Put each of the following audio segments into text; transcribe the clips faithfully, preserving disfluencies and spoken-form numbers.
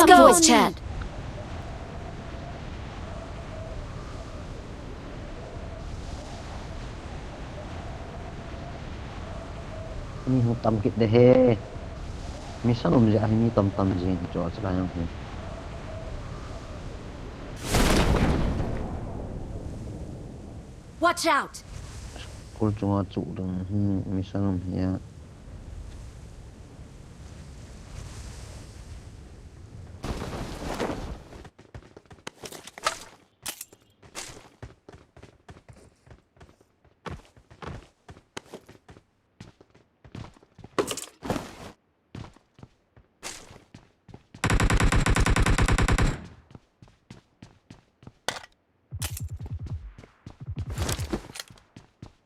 Go. Voice chat. Mi hung tam kit de he. Mi sanum jeh a hi mi tam tam jing chu a chila yang hi. Watch out! Kul chunga chu ding hi mi sanum hi a.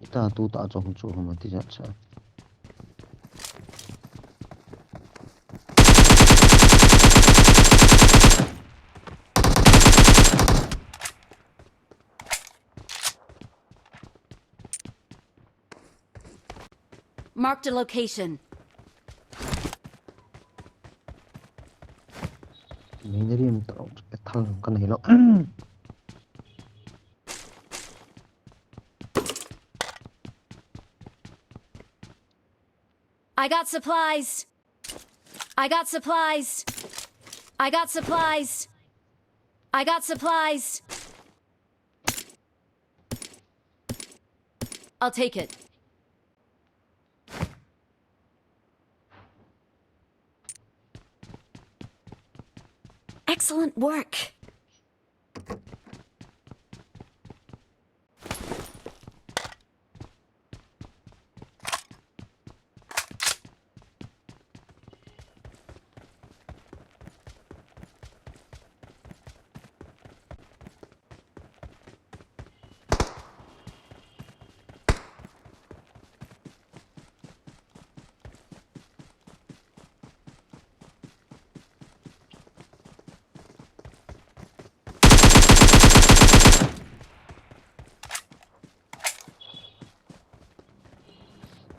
Ita tu ta chong chu hama ti jat cha. Marked a location. Main rim tau, thal kan hilo. I got supplies. I got supplies. I got supplies. I got supplies. I'll take it. Excellent work.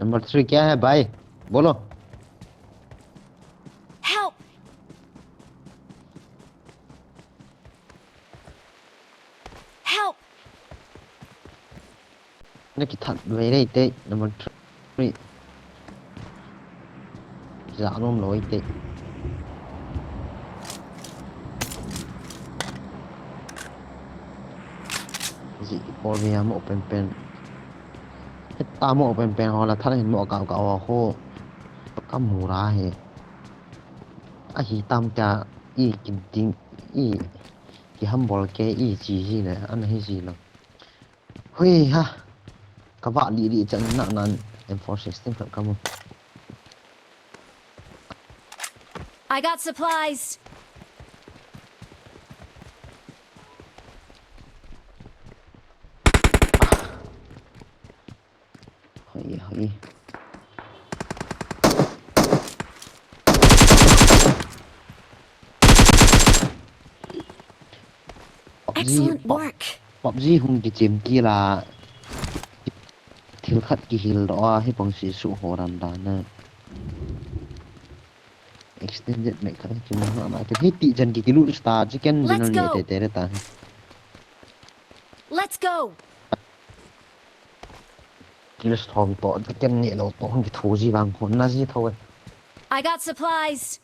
Number three क्या है भाई? बोलो। Help! Help! Na kithat ve lei te, number three. Kija nom loi te. Ji por ve mo pen pen. Heta mo pen pen ho la than hin mo ka ka ho. Ka mu ra he. Ahi tam ta i kin ting i. Ki hambol ke i chi hi le, ana hi chi lo. Hui ha. Ka va li li chan na nan M four sixteen khat ka mu. I got supplies. Hoi, hoi. Excellent work. PUBG hung kichem kila. Thil khat kihil doh a, hibang si su ho dan dan a. Extended mag khat kimu na na. Hiti jan ki kilut start, chicken dinner ni te te ta. Let's go. Kill thom to, chicken ni lo to, hung kithu ji vang hon na ji tho e. I got supplies.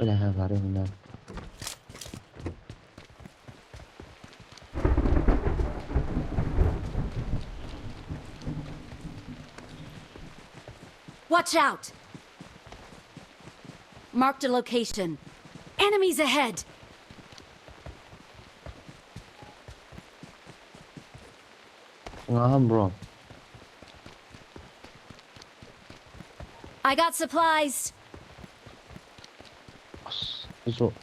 Hola ha gari hunda. Watch out! Marked a location. Enemies ahead! Nga ham, bro. I got supplies. Zo.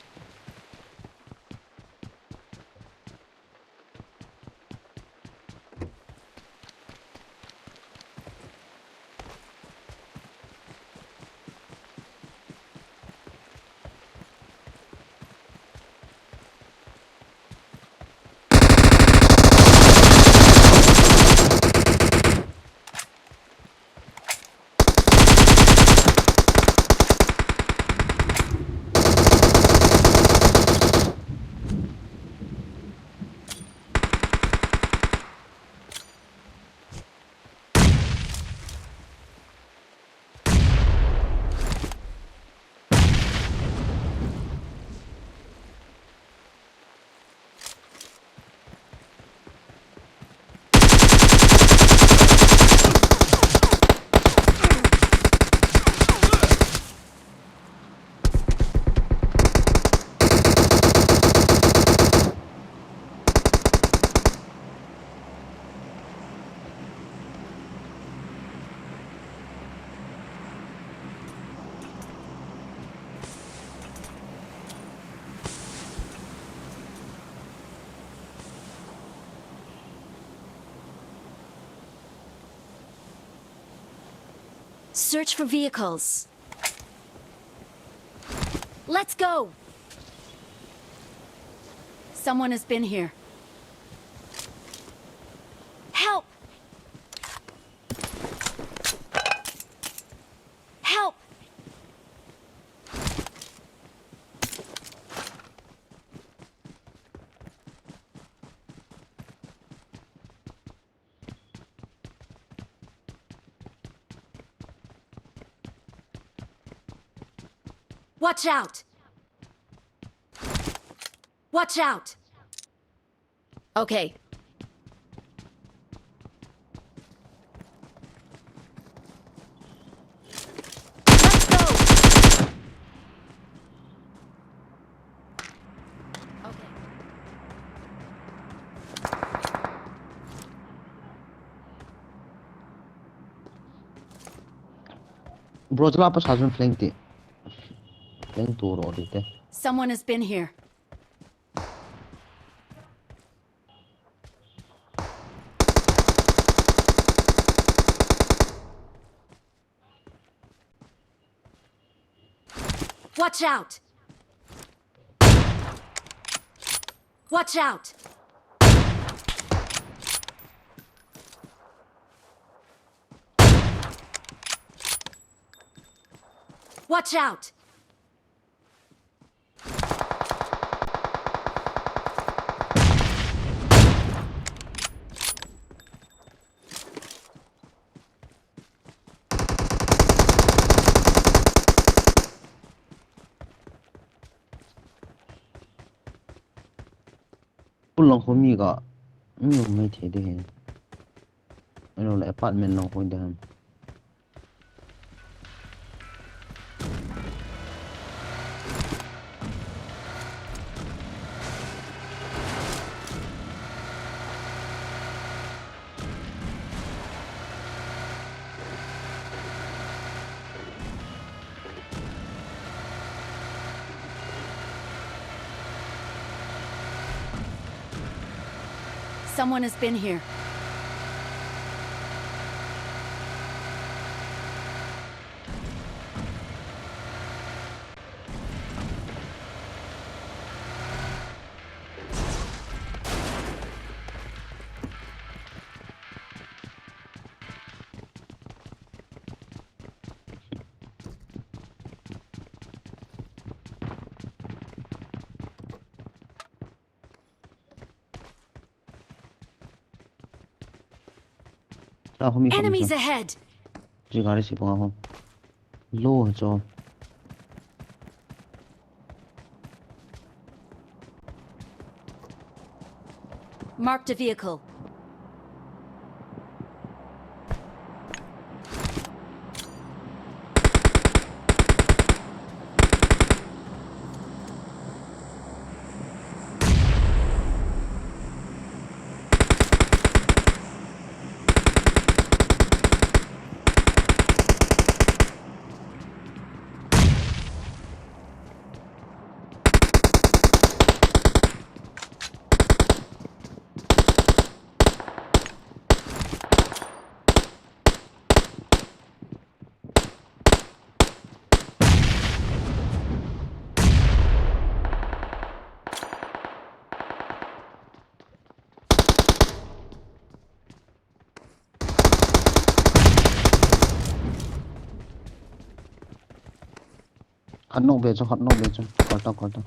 Search for vehicles. Let's go! Someone has been here. Help! Help! Watch out! Watch out! Okay. Let's go! Okay. Bro, chula pa sa jun flank ti. Flank tu ro di te. Someone has been here. Watch out! Watch out! Watch out! Kulong khomi ka, mi um mai thei de he. Alo le apartment long khoi de ham. Someone has been here. Enemies ahead! Ji gari si panga ho. Lo cho. Marked a vehicle. Hot no be chu, hot no be chu. Kol ta, kol ta.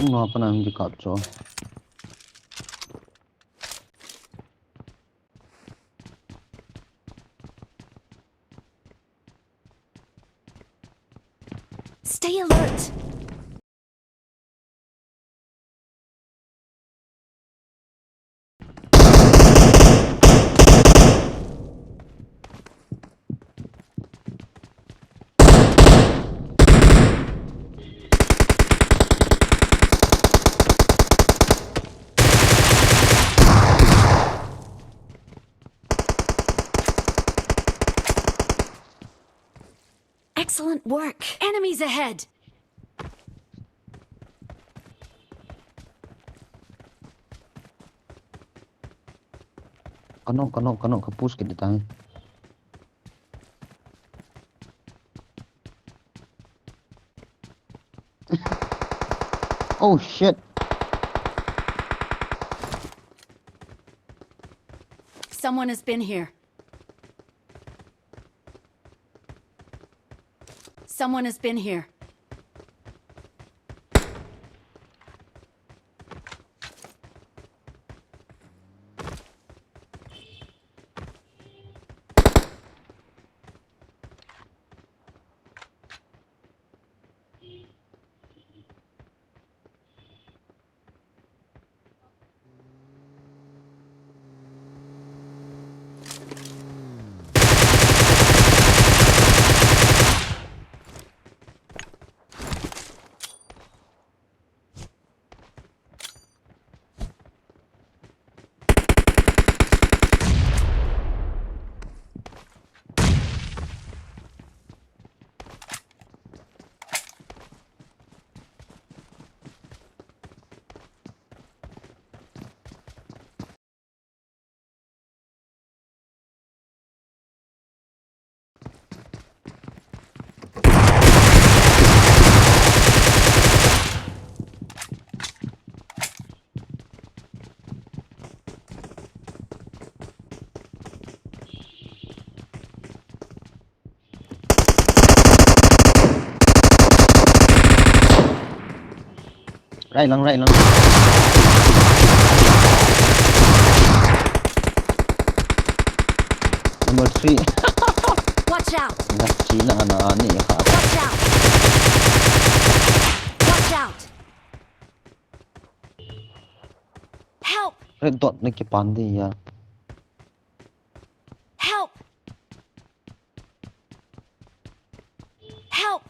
Tung no pa na hung kikap cho. Stay alert. Excellent work. Enemies ahead. Kano, kano, kano, ka push kit ding tai. Oh shit. Someone has been here. Someone has been here. Right lang, right lang. Number three. Watch out! Number three na, na, ni ha. Watch out! Watch out! Help! Red dot na kipan di ya. Help! Help!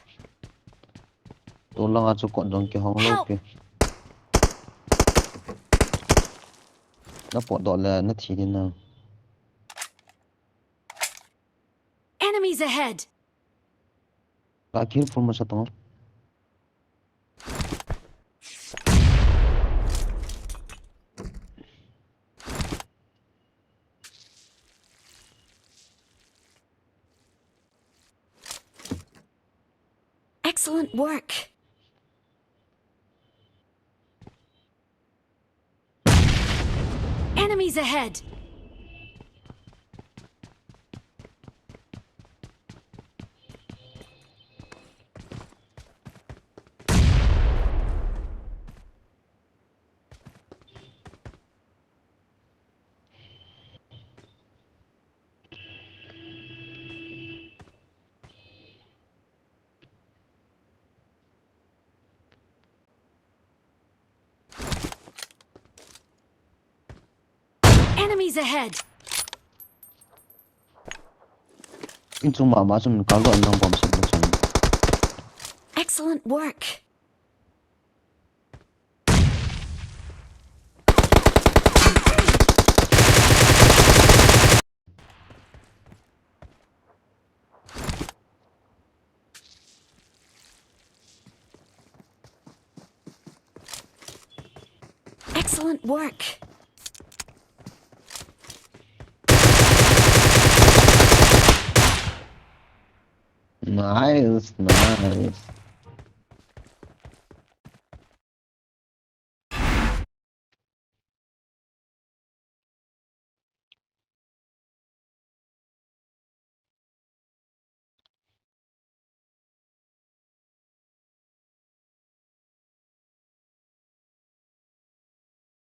Tu langa chu kot jong kihong lou pi. Na potdoh le na thi ding na. Enemies ahead! Ka kill full masa tong. Excellent work. Enemies ahead. Enemies ahead. Inchung mama chun kal doh in lang bom sek na chun. Excellent work. Excellent work. Nice, nice.